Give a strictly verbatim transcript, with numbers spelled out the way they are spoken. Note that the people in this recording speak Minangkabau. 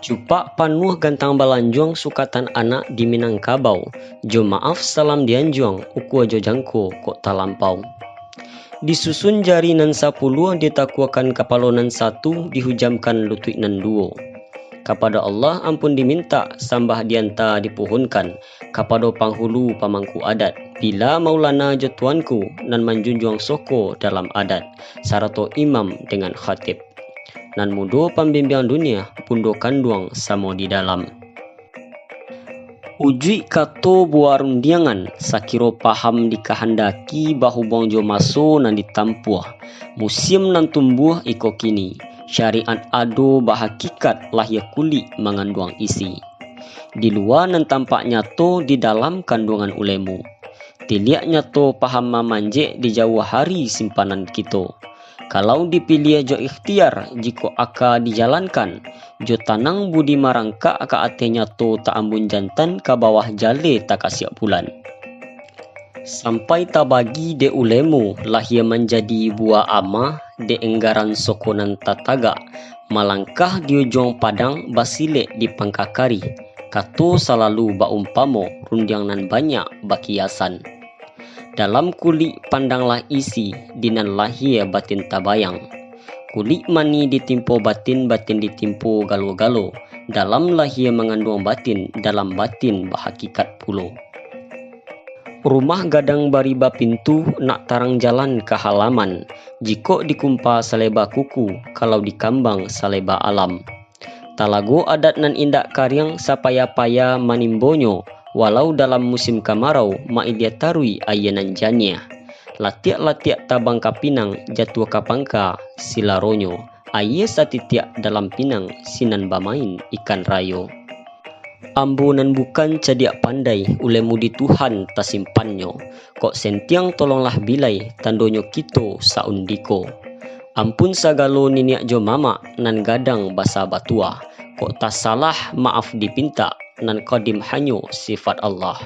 Cupak panuah gantang balanjuang sukatan anak di Minangkabau, jo maaf salam dianjuang, ukua jo jangko kok talampau. Disusun jari nan sapuluah, ditakuakan kapalo nan satu, dihujamkan lutuik nan duo. Kapado Allah ampun dimintak, sambah dianta dipuhunkan, kapado panghulu pamangku adat, bila Maulana jo Tuanku, nan manjunjuang soko dalam adat, sarato imam dengan khatib. Nan mudo pambimbiang dunia, bundo kanduang samo di dalam. Ujuik kato buah rundiangan, sakiro paham dikahandaki bahubuang jo maso nan ditampuah, musim nan tumbuah iko kini, syariat ado bahakikat lahia kulik manganduang isi. Di lua nan tampak nyato, di dalam kanduangan ulemu. Tiliak nyato paham mamanjek di jauah hari simpanan kito. Kalau dipiliah jo ikhtiar, jikok aka dijalankan, jo tanang budi marangkak ka ateh nyato taambun jantan ka bawah jaleh takasiak bulan. Sampai tabagi dek ulemu, lahia manjadi buah amah, dek enggaran soko nan tatagak, malangkah di ujuang padang, basilek di pangka karih, kato salalu baumpamo, rundiang nan banyak bakiasan. Dalam kulik pandanglah isi, di nan lahia batin tabayang. Kulik mani ditimpo batin, batin ditimpo galo-galo. Dalam lahia manganduang batin, dalam batin bahakikat pulo. Rumah gadang bariba pintu, nak tarang jalan ka halaman. Jikok dikumpa saleba kuku, kalau dikambang saleba alam. Talago adat nan indak kariang, sapayah-payah manimbonyo, walau dalam musim kamarau, mailiah taruih aia nan janiah. Latiak-latiak tabang ka pinang, jatuah ka pangka silaronyo. Aia satitiak dalam pinang, sinan bamain ikan rayo. Ambo nan bukan cadiak pandai, ulemu di Tuhan tasimpannyo. Kok sentiang tolonglah bilai, tandonyo kito saundiko. Ampun sagalo niniak jo mamak, nan gadang basa batua. Kok tasalah maaf dipintak, nan kodim hanyo sifat Allah.